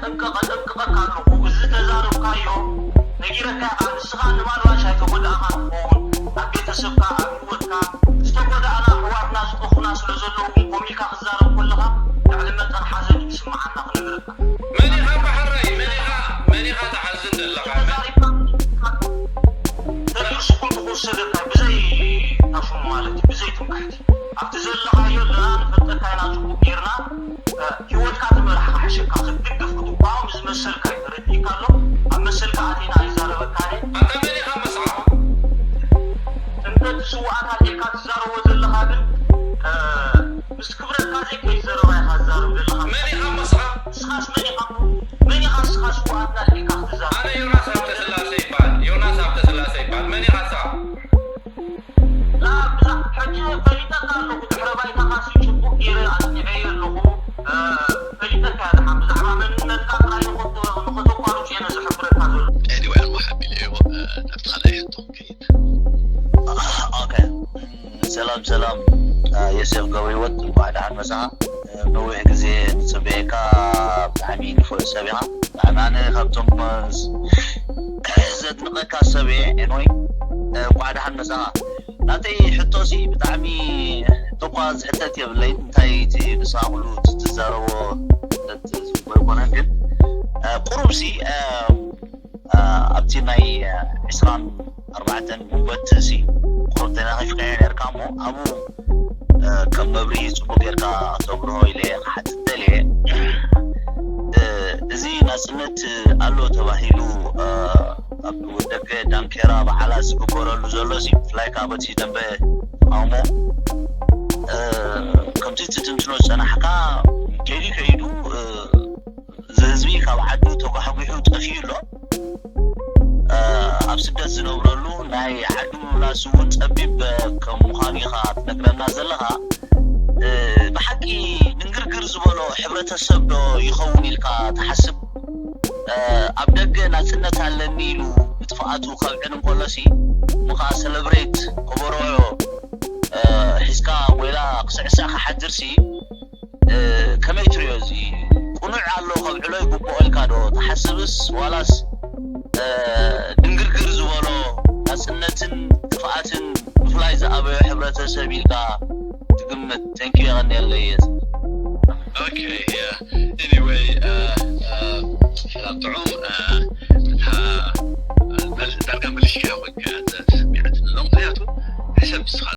ጠንቅቐ ጠንቅቐካ ኣለኹ። እዚ ተዛረብካዮ ነጊረካ ኢኻ። ንስኻ ንባልባሽ ኣይተጎዳእኻን ትኸውን። ኣብ ቤተሰብካ፣ ኣብ ህይወትካ ዝተጎዳእና ኣሕዋትና ዝጠፉና ስለ ዘለዉ እውን ከምኡ ኢልካ ክትዛረብ ከለኻ ልዕሊ መጠን ሓዘን እዩ ዝስምዓና ክነግረካ። መን ኢኻ እምበሓራይ? መን ኢኻ? መን ኢኻ ትሓዝን ዘለኻ? ተዛሪብካ ተደርሱ ኩሉ ክወሰደካ ብዘይ ታሽሙ ማለት እዩ፣ ብዘይ ትምክሕቲ። ኣብቲ ዘለኻዮ ኣለና ንፈልጠካ ኢና ጽቡቕ ጌርና። እ፣ ህይወትካ ትመርሕ ክሕሸካ፣ ክትድግፍ ክትቋወም ዝመሰልካ እዩ። ተረዲእካ ኣሎ? ኣብ መሰልካ ኣቲና ይዛረበካ እየ። ኣታ መን ኢኻ መስዓ? እንተ እቲ ስውኣት ኣልዒልካ ትዛረቦ ዘለኻ ግን፣ እ፣ ምስ ክብረትካ ዘይከይድ ዘረባ ኢኻ ትዛረብ ዘለኻ። መን ኢኻ መስዓ? ንስኻስ መን ኢኻ? መን ኢኻ ንስኻ ስውኣትና ኣልዒልካ ክትዛረብ? ኣነ ዮናስ ሃብተስላሴ ይበሃል። ዮናስ ሃብተስላሴ ይበሃል። መን ኢኻ ንስኻ? ላ፣ ብዛ-፣ ሕጂ ፈሊጠካ ኣለኹ። ድሕረ ባይታኻሲ ጽቡቕ ገይረ ኣጽኒዐዮ ኣለኹ። እ፣ ፈሊጠካ እየ ደሓን። ብዛዕባ መንነትካ ጥራይ ንኸቶ-፣ ንኸተቋርጽ እየ ነዚ ዝሕብረካ ዘሎ። Anyway፣ ኣልሙሓም ኢለዮ፣ እ፣ ናብቲ ካልኣይ ሕቶ ክንከይድ። ኦኬ። ሰላም፣ ሰላም፣ እ፣ ዮሴፍ ገብረህይወት፣ እንኳዕ ደሓን መጻኻ። እ፣ ነዊሕ ግዜ ንጽበየካ፣ ብጣዕሚ ንፉዕ ሰብ ኢኻ። ብጣዕሚ ኣነ ካብቶም፣ እ፣ ዘድንቐካ ሰብ እየ። Anyway፣ እ፣ እንኳዕ ደሓን መጻኻ። ናተይ ሕቶሲ ብጣዕሚ እኳ ዝሕተት የብለይን። እንታይ እቲ ንስኻ ኩሉ ትዛረቦ ዝሕተት ዝግበኦ ኣይኮነን፣ ግን፣ እ፣ ቁሩብሲ፣ እ፣ እ፣ ኣብቲ ናይ፣ እ፣ ዕስራን ኣርባዕተን ግንቦትሲ ቁሩብ ተናኺፍካዮ ነርካ እሞ ኣብኡ፣ እ፣ ከም መብርሂ ጽቡቕ ጌርካ ተብርሆ ኢለ ክሓትት ደልየ። እ፣ እዚ ናጽነት ኣሎ ተባሂሉ፣ እ፣ ኣብ ደገ ዳንኬራ በዓላት ዝግበረሉ ዘሎ ሲ፣ ብፍላይ ከኣ በቲ ደንበ ተቃውሞ፣ እ፣ ከምቲ ትትንትኖ ዝጸናሕካ ከይዱ ከይዱ፣ እ፣ እዚ ህዝቢ ካብ ዓዱ ተጓሕጒሑ ጠፊኡ ኣሎ። እ፣ ኣብ ስደት ዝነብረሉ ናይ ዓዱ ምምላስ እውን ጸቢብ ከም ምዃኑ ኢኻ ትነግረና ዘለኻ። እ፣ ብሓቂ ድንግርግር ዝበሎ ሕብረተሰብ ዶ ይኸውን ኢልካ ትሓስብ? እ፣ ኣብ ደገ ናጽነት ኣለኒ ኢሉ ብጥፍኣቱ ከብዕል እንከሎሲ፣ እሞ ከኣ ሰለብሬት ከበሮ፣ እ፣ ሒዝካ ጎይላ ክስዕስዕ ክሓድርሲ፣ እ፣ ከመይ ትርእዮ? እዚ ቅኑዕ ኣሎ ከብዕሎ ይግብኦ ኢልካ ዶ ትሓስብስ ዋላስ፣ እ፣ ድንግርግር ዝበሎ ናጽነትን ጥፍኣትን ብፍላይ ዝኣበዮ ሕብረተሰብ ኢልካ ትግምት? Thank you፣ የቐንየለይ። ኦኬ፣ ያ፣ ኤኒወይ፣ እ፣ እ፣ ሰላም ጥዑም፣ እ፣ እታ፣ እ፣ መል-፣ ዳርጋ መሊስካያ ኮይንካ እያ ተሰሚዓትኒ ኣሎ። ምኽንያቱ ሕሰብ ንስኻ